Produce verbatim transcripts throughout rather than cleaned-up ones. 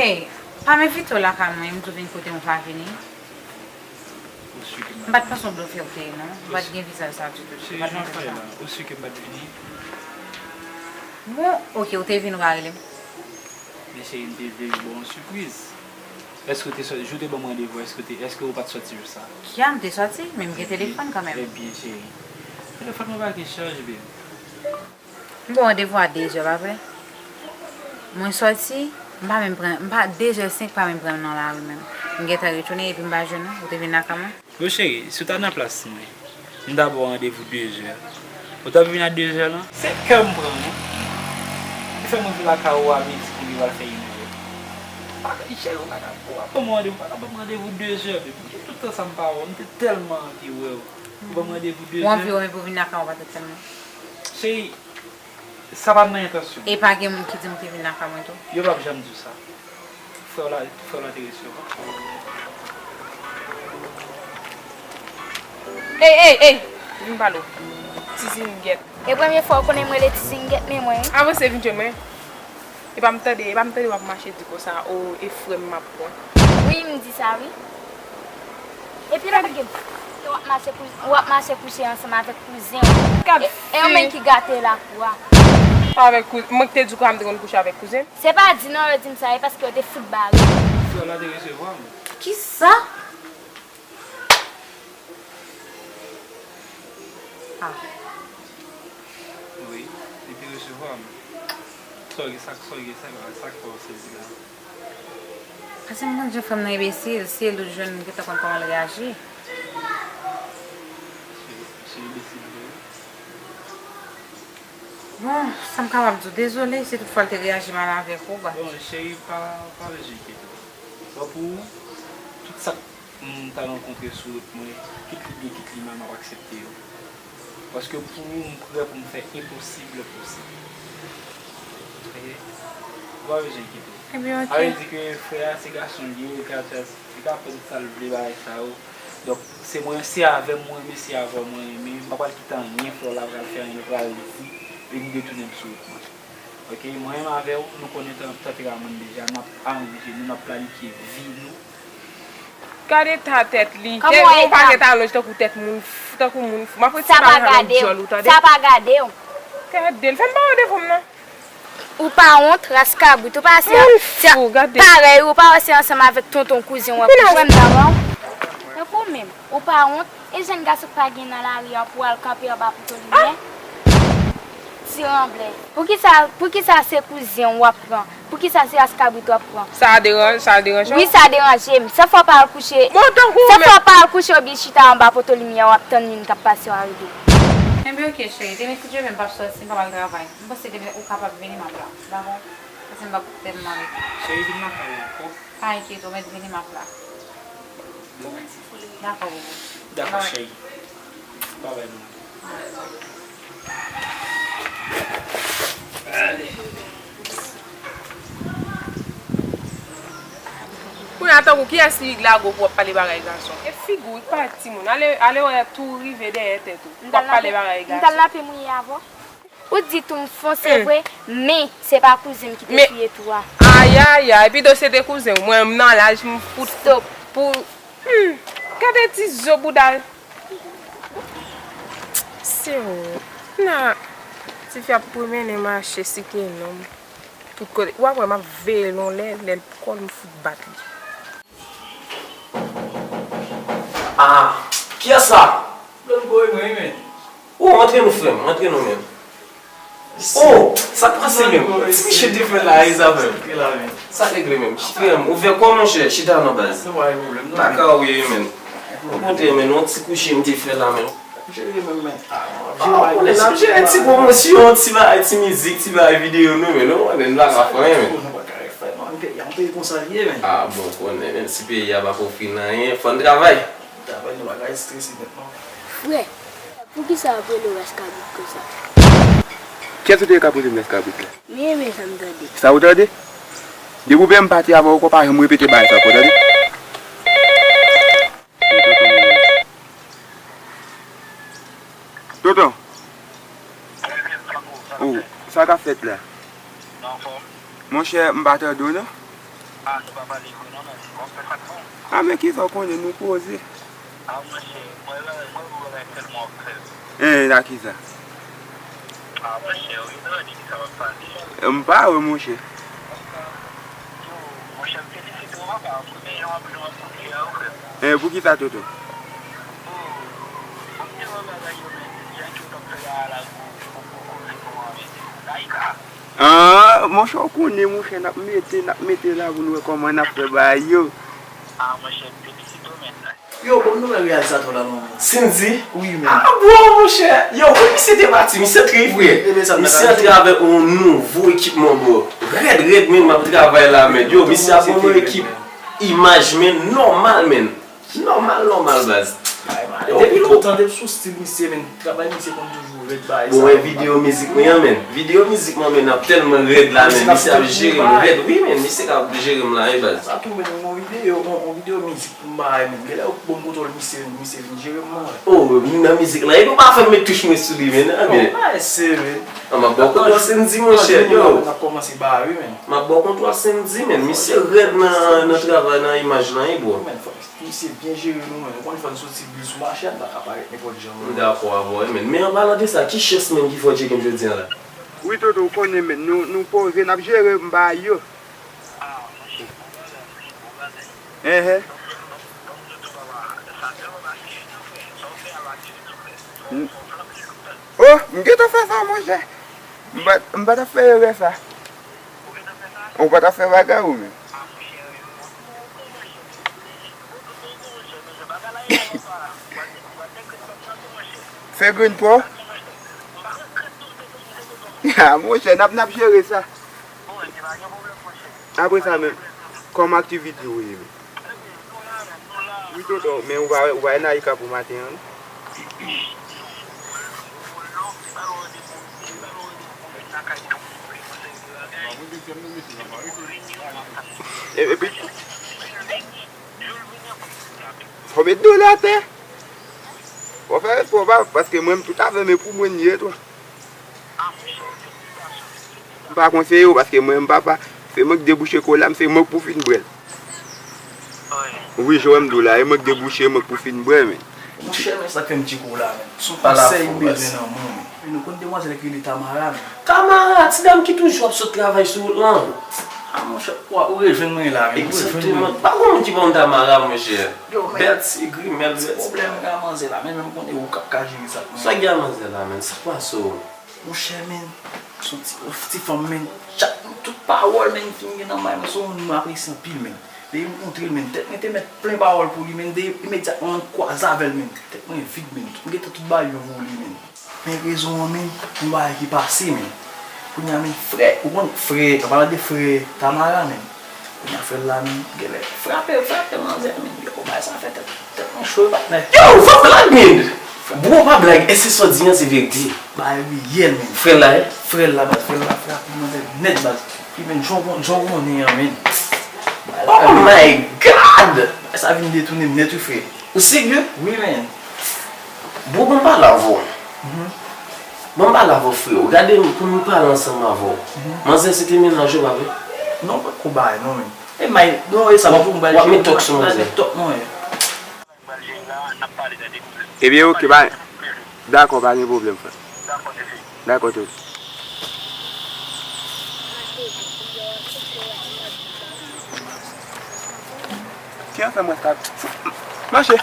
Ey, pa m envite w lakay mwen, m di w vin kote m, ou pa vini. M pa t panse w blofè w te ye, non. M pa t gen vizaj sa ditou. Cheri, jan fè la, ou si ke m pa t vini? Bon, oke, ou te vin, ou pa rele m. Men cheri, m te vle ba w yon sipriz. Èske w te sòti, jou w te ban m randevou, èske w te, èske w pa t sòti jou sa? Kya, m te sòti, men m gen telefòn kanmenm. Ebyen, cheri, telefòn mwen pa gen chaj, babe. M gen randevou a dezè, pa vre? Mwen sòti, m pa menm pran, m pa, dezè senk pa menm pran m nan lari menm. M gentan retounen epi m pa jwenn ou, ou te vin lakay mwen? Bon, cheri, si w ta nan plas mwen, m ta ba w randevou dezè. Ou t ap vin a dezè lan? Se kè m pran, non. Li fè m rive lakay ou a midi pou li pral fè inè. Pa ka, cheri, ou pa ka, ou pa ban m randevou, ou pa ka ban m randevou dezè, babe. Poutèt tout tan sa m pa wè w, m te tèlman anvi wè w. Ou ban m randevou dezè. Ou anvi wè m pou vin lakay ou pa t tèlman. Cheri, sa pa t nan entansyon. E pa gen moun ki di m te vin lakay mwen tou? Yo p ap janm di w sa. Frè w la, frè w la te resevwa. Ey, ey, ey! Vin pale w. Ti zingèt. E premye fwa w konnen m rele ti zingèt, men mwen. Avanse vin jwenn mwen. E pa m tande, e pa m tande w ap mache di konsa, o, e frè m m ap pran. Wi, m di sa, wi. Epi lòt gen, w ap mache kou-, w ap mache kouche ansanm avèk kouzen w. E, e ou menm ki gate lakou a. Avèk kou-, mwen ki te di w konsa m te konn kouche avèk kouzen m? Se pa di non yo di m sa, e paske yo te fout bare. Frè w la te resevwa m. Kisa? Ah. Wi, li te resevwa m. Sa w gen, sa, sa w gen, sa, sa k fè w sezi la? Paske m konn jan fanm nan enbesil, si e l ou jwenn, m gentan konn kòman l reyaji. Se, se enbesil vre wi. Bon, sa m kapab di w, dezole si toutfwa l te reyaji mal avèk ou, ba. Bon, cheri, pa, pa bezwen enkyete w. Bon, pou ou, tout sa m ta rankontre sou wout mwen, kit li byen, kit li mal, m ap aksepte yo. Paske pou ou, m prè pou m fè enposib posib. Oke? Ou pa bezwen enkyete w. Ebyen, oke. Sa vle di ke frè a, se gason l ye, li ka fè, li ka pran sa l vle, bagay sa yo. Donk, se mwen, se avè m ou renmen, se avè w mwen renmen. M pa pral kite anyen frè w la pral fè anyen, pral di, vin detounen m sou wout mwen. Oke, mwen menm avè w, nou konnen tan-, tanperaman n deja, n ap aranje nou, n ap planifye vi nou. Gade eta tèt li. Kòman w eta? Ou pa gen talon tankou tèt moun f-, tankou moun fou. M ap retire bagay nan djòl ou, tande? Sa pa gade w. Gade l, fè m ba w devan m nan. Ou pa wont, ras kabrit. Ou pa wè se, moun fou, gade. Parèy, ou pa wè se ansanm avèk tonton kouzen w ap kouche menm nan ran w. Tankou w menm. Ou pa wont. E jèn gason k pa gen nan lari a pou al kanpe anba poto limyè? Ti ranblè. Poukisa, poukisa se kouzen w w ap pran? Poukisa se ras kabrit w ap pran? Sa deranje, sa deranje w? Wi, sa deranje m. San fwa w pa al kouche, san fwa w pa al kouche oubyen chita anba poto limyè w ap tann youn k ap pase w arive. Enben oke cheri, demen si Dye vle m p ap sòti, m p ap al travay. M panse demen ou kapab vini m ap la. Dakò? Paske m p ap tèt mare. Cheri, vin lakay ou ankò. Pa enkyete w, mèt vini m ap la. Dakò, bobo. Dakò, cheri. Babay, mwen. Kounye a, tankou kiyès ki lago pou w ap pale bagay gason? E figi w, pa timoun. Ale, ale wè tou rive dèyè tèt ou. W ap pale bagay gason. M t al lapè mouye avè w. Ou di tou m fonse vre, men se pa kouzen m ki te touye tou a. Ayayay, pito se te kouzen w. Mwen, m nan laj, m fout, fout pou, hmm, gade ti zo bouda l. Senyè, nan, tifi ap pwomennen mache site nonm. Tout kote. W ap wè m ap veye l yon lè, lè l kò l m fout bat li. Ah, kiyès sa? Don Boy mwen, men. Oh, antre nou, frè m, antre nou menm. Oh, sa k pase menm? Ti Michel te fè la, Isabel. Sa k regle menm? Frè m, ouvè kò, monchè, chita nan baz. Lakay ou ye, men. Ou kontre, men, yon ti kouche m te fè la, men. Ah, ou konnen sa, m jere ti pwomosyon, ti bagay, ti mizik, ti bagay videyo nou, men nou konnen n pa ka fè anyen, men. Ah, bon, konnen, menm si peyi a pa ka ofri n anyen, fò n travay. Travay, nou pa ka strese nèt, non. Frè, poukisa yo ap rele w ras kabrit konsa? Kiyès ou te ye k ap rele m ras kabrit la? Men, men sa m tande. Sa ou tande? Depi w wè m pati avè w ankò, pa janm repete bagay sa ankò, tande? Tonton. Oh, sa k ap fèt la? Monchè, m pa tande w non. Ah, nou pa pale vre non, men se kòm fè sa k bon. Ah, men kisa w konnen, nou poze. Ah, monchè, mwen la, mwen wè bagay tèlman ap fè. Eh, la kisa? Ah, monchè, ou gentan di kisa w ap pale. Eh, m pa wè, monchè. Yo, monchè, m felisite w, papa, premye jan w ap, jan w ap bouje a, ou frè. Eh, pou kisa, Toto? Oh, bon, m te wè bagay yo, men, jan ke w t ap fè la, la, pou, pou, pou koze nou an, men, Laika. Ah, monchè, w konnen, monchè, n ap mete, n ap mete la pou n wè kòman n ap fè bagay yo. Ah, monchè, m felisite w, men. Yo, bon nouvèl reyalizatè w la, non, men. Sindy? Wi, men. Ah, bon, monchè. Yo, wi, misye te pati, misye triste, frè. Misye antre avèk yon nouvo ekipman, bro. Rèd, rèd, men, m ap travay la, men. Yo, misye ap ban nou ekip imaj, men, nòmal, men. Nòmal, nòmal, baz. Depi lontan, depi sou stil misye, men, travay misye konn toujou rèd, bagay sa. Bon, wè videyo mizik mwen an, men. Videyo mizik mwen, men, ap tèlman rèd la, men. Misye ap jere m rèd. Wi, men, misye k ap jere m la, wi, baz. Sa tou, men, yon videyo, yon, yon videyo mizik pou m bagay, men. Genlè yo ban m kontwòl misye, men, misye vin jere m, mwen. Oh, nan mizik la, epi w pa fè m met touch mwen sou li, men, nan, men. Oh, bagay serye, men. Ah, m ap ba w kontwòl Sindy, monchè, yo. N ap kòmanse bagay, wi, men. M ap ba w kontwòl Sindy, men. Misye rèd nan, nan travay, nan imaj lan, wi, bro. Men, fò Misye byen jere nou, men. Ou konn fò n soti bri sou mache a, n pa ka parèt nenpòt jan, non. M dakò avè w, men. Men an palan de sa, ki chans, men, ki fè w tcheke m jodi a la? Wi, Toto, ou konnen, men. Nou, nou poze, n ap jere m bagay yo. Enhen. Oh, m gentan fè sa, monchè. M pa, m pa t ap fè erè sa. Ou pa t ap fè bagay ou menm. Fè grenn pa w. Ah, monchè, n ap, n ap jere sa. Apre sa menm, kòman aktivite w ye menm? Wi, tonton, men ou pa wè, ou pa wè Naïka pou maten an, non? E, epi, fò met dlo la atè. Fò fè respè w, pa, paske mwen, m tout afè m e pou mwen li ye tou. M pa konseye w, paske mwen, m papa, se mwen k debouche kola m, se mwen k pou fin bwè l. Wi, jan w wè m di w la, e mwen k debouche, e mwen k pou fin bwè, men. Monchè, men sa k fè m tcheke w la, men. Se yon konsèy m bezwen nan men w, men. Men nou konn demwazèl ki rele Tamara, men. Tamara, ti dam ki toujou ap sot travay sou wout lan. A, monchè, w ap rejwenn mwen la, men. Egzakteman. Pa gen moun ki pa konn Tamara, monchè. Yo, men. Bèl ti grimèl, bèl ti pwoblèm m gen ak manzè la, men, men m konnen ou k ap ka jere sa pou mwen. Sa k gen ak manzè la, men? Sa k pase w? Monchè, men, se yon ti, yon ti fanm, men, chak, tout pawòl, men, fin gen nan may mwen, se yon moun mwen apresye anpil, men. Depi m kontre l, men, tèt mwen te mèt plen pawòl pou li, men, de, imedyatman, m kwaze avè l, men, tèt mwen vid, men, m gentan tout bay yo pou li, men. Men rezon an, men, yon bagay ki pase, men. Kounye a, men, frè, ou konn frè, an palan de frè Tamara, men. Kounye a, frè l la, men, genlè frape, frape manzè, men. Yo, bagay sa fè tèt, tèt mwen cho, patnè. Yo, fòk blag, men! Bro, pa blag, èske sa w di an se verite? Bagay reyèl, men. Frè l la, wi? Frè l la, baz, frè l la frape manzè nèt, baz. Wi, men, jan w kon-, jan w konnen an, men. Oh my God! Bagay sa vin detounen m nèt, wi, frè. Ou serye? Wi, men. Bro, ban m pale avè w. Mhm. Ban m pale avè w, freo. Gade m pou nou pale ansanm avè w. Mhm. Manzè se te mennaj ou, pa vre? Non, pa ko bay, non, men. E may, non, e sa, w ap, pou m bay w ap met tòk sou manzè. Tòk, non, e. Ebyen, oke, pa, dakò, pa gen pwoblèm, frè. Dakò, tonton. Ki ansanm mwen sa? Mache!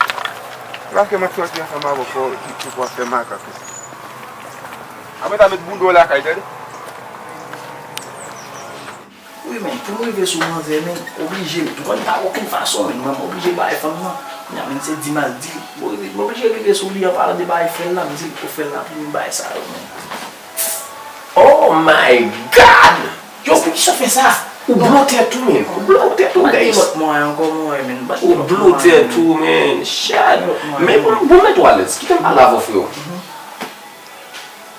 Paske mwen soti ansanm avè w, pou, pou, pou w ap fè makak. Apre sa, met bouda w lakay, tande? Wi, men, pou m rive sou manzè, men, oblije, m konn pa okenn fason, men, mwen, m oblije bay fanm nan. Kounye a, men, se di m al di l. M oblije, m oblije rive sou li an palan de bay frè l la, m di l pou frè l la pou m bay sa yo, men. Oh my God! Yo, poukisa w fè sa? Ou blo tèt ou, men. Ou blo tèt ou, guys. Ou blo tèt ou, men. Shit. Men bon, bon, men twalèt. Kite m pale avè w, freo.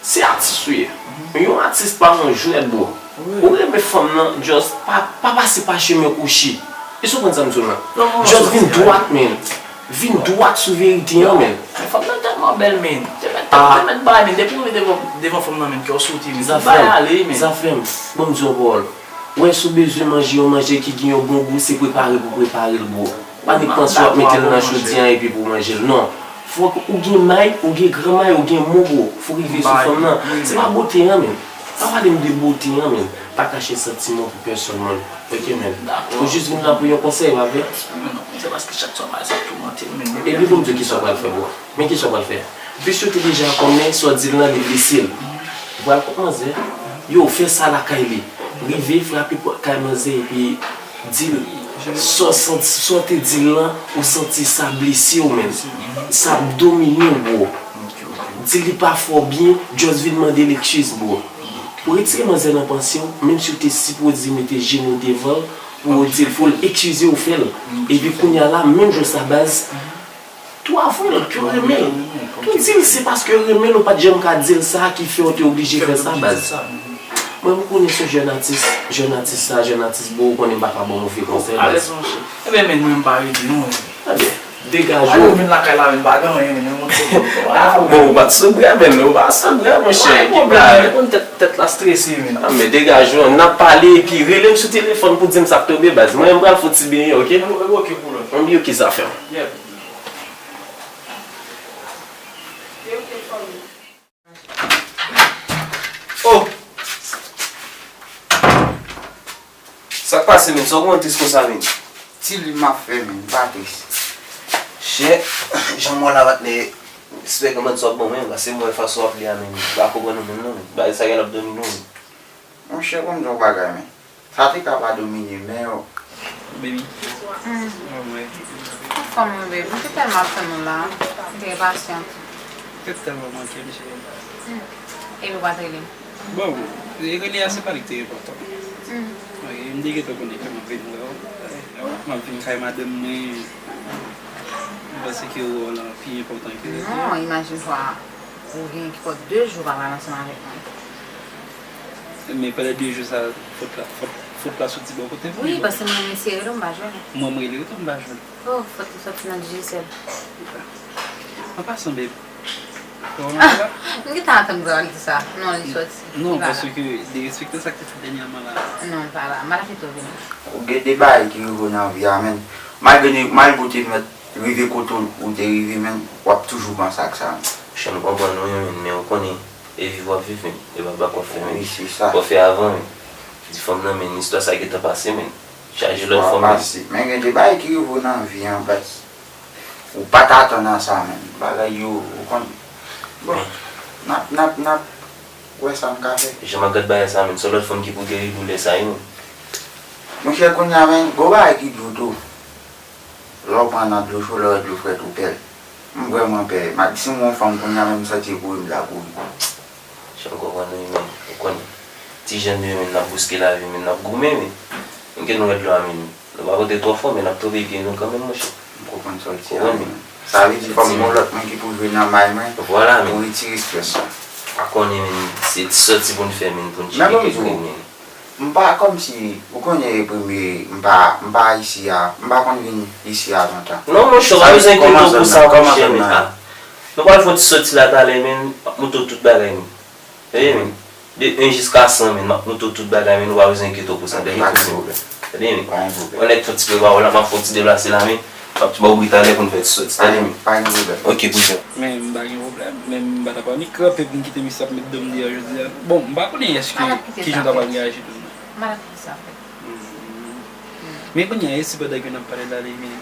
Se atis ou ye. Yon atis pa yon jwèt, bro. Ou renmen fanm nan, just pa, pa pase pa chemen kwochi. Èske w konprann sa m di w la? Just vin dwat, men. Vin dwat sou verite an, men. Fanm nan tèlman bèl, men. Te mèt, te mèt bay, men. Depi w rive devan, devan fanm nan, men, kè w sote, men. Bay ale, men. Zafèm, ban m di w yon pawòl. Wè, si w bezwen manje yon manje ki gen yon bon gou, se prepare pou prepare l, bro. Pa nik panse w ap mete l nan chodi a epi pou w manje l, non. Fòk ou gen may, ou gen gran may, ou gen mo, bro. Fò w rive sou fanm nan. Se pa bote an, men. Pa pale m de bote an, men. Pa kache santiman w pou pèsonn, man. Ok, men. Ou jis vin la pou yon konsèy, pa vre? Non, se paske chak swa bagay sa ap toumante m, men. Epi pou m di w kisa w pral fè, bro. Men kisa w pral fè? Pis yo te deja konnen sa w di l lan li blese l. Ou pral kont manzè. Yo, fè sa lakay li. Rive, frape pòt kay manzè epi di l sa w santi, sa w te di l lan, ou santi sa blese w, men. Sa ap domine w, bro. Di li pa fè w byen, just vin mande l eskiz, bro. Pou retire manzè nan panse w, menm si w te sipoze mete jenou w devan l, pou w di l, pou l eskize w, fè l. Epi kounye a la, menm jan sa, baz, tou avwe l, ke w renmen l. Tou di l se paske w renmen l, ou pa t janm ka di l sa ki fè w te oblije fè sa, baz. Mwen, m konnen se yon jèn atis, jèn atis sa, jèn atis, bro, ou konnen m pa ka ba w move konsèy, baz. Alèz, monchè. Ebyen, men mwen, m pa rete, non. Ebyen, degaje w. Alò, vin lakay la, men pa gen anyen, men yon ti bon, bon, ou pa t sou bra, men ou pa sou bra, monchè. Ki bagay? Konn tèt, tèt la strese, men. Ah, men degaje w, n ap pale, epi rele m sou telefòn pou di m sa k tonbe, baz. Mwen, m pral fouti benyen, ok? Ok, pou lòt. Ann, ok, zafè. Yeah. Oh! Sa k pase, menm? Sa w gen tris konsa, menm? Ti li m ap fè, menm, m pa tris. Chè, jan m wè w la, patnè, espere ke mwen sa w ap ban mwen, paske m wè fason w ap li a, menm, m pa konprann ou menm, non, menm. Bagay sa gen l ap domine w, menm. Monchè, ban m di w yon bagay, menm. Sa te ka pa domine, men yo. Baby. Mm. Anmwey. Anfòm, wi, baby. M te tèlman ap tann ou la. M te enpasyante. Te tèlman manke m, cheri. Mm. Epi w pa t rele m. Bon, e rele a se pa li ki te enpòtan. Mm. Wi, m te gentan konnen ke m ap vin wè w. M ap vin kay madanm mwen. M panse ke wè w lan pi enpòtan ke rele a. Non, imajine twa. Ou gen kifòt de jou w pa pale ansanm avèk mwen. Men pandan de jou sa, fòt la, fòt, fòt la soti bò kote m. Wi, paske mwen menm eseye rele w, m pa jwenn ou. Mwen, mwen rele w tou, m pa jwenn ou. Oh, fòt li soti nan Digicel. An pasan, babe. Kòman w la? M gentan atann pou w di sa. Non, li soti. Non, paske derespektan sa k te fèt dènyèman la. Non, l pa la. M pa ta kite w vini. Ou gen de bagay ki rive w nan vi a, menn. Malgre, malgre w te mèt rive kote w te rive, menn, w ap toujou panse ak sa, menn. Monchè, m konprann ou, wi, menn, men ou konnen, e viv w ap viv, menn, e pa bak w ap fè, menn. Wi, se sa. Fò fè avan, menn. Di fanm nan, menn, istwa sa gentan pase, menn. Chaje lòt fanm, menn. Pase. Men gen de bagay ki rive w nan vi an, baz. Ou pa t atann a sa, menn. Bagay yo, ou konn. Bon, n ap, n ap, n ap wè sa n ka fè. Jan m ap gad bagay sa, menn, se lòt fanm ki pou geri doulè sa, wi, menn. Monchè, kounye a, menn, gon bagay ki di w tou. Lè w pran nan dlo cho, lè w wè dlo frèt, ou pè. M vrèman pè. M ap di si m wè yon fanm kounye a, menm m santi e kouri m ta kouri. Jan m konprann ou, menn, ou konnen. Ti jèn nou yo, menn, n ap bouske lavi, menn, n ap goumen, menn. Menn, ke nou wè dlo a, menn. Nou pa pote twò fò, men n ap twouve pye nou kanmenm, monchè. M konprann sa w di a, men. Sa vle di fò m gon lòt moun ki pou jwe nan may mwen pou retire estrès sa. Pa konnen, men se ti sòti pou n fè, men pou n tcheke kèk grenn, men. M pa kòmsi, ou konnen premye, m pa, m pa isi a, m pa konn vin isi a lontan. Non, monchè, w pa bezwen enkyete w pou sa, monchè, men, a. Nou pral fè yon ti sòti la talè, men m ap montre w tout bagay, men. Tande, men. De en jiska san, men, m ap note w tout bagay, men, ou pa bezwen enkyete w pou sa, tande, kouzen. Tande, men. Yon nèg fè yon ti prepare w la, m ap fè yon ti deplase la, men. M ap ba w bri talè pou n fè ti sòti, tande, men. Pa gen pwoblèm. Ok, kouzen. Men, m pa gen pwoblèm. Men, m pa ta pral ni kanpe pou m kite misye ap met do m deyò jodi a. Bon, m pa konnen èske kijan w ta pral reyaji tou, non. M pa t ap kite sa fè. Men kounye a, e si pandan ke n ap pale la, li vini?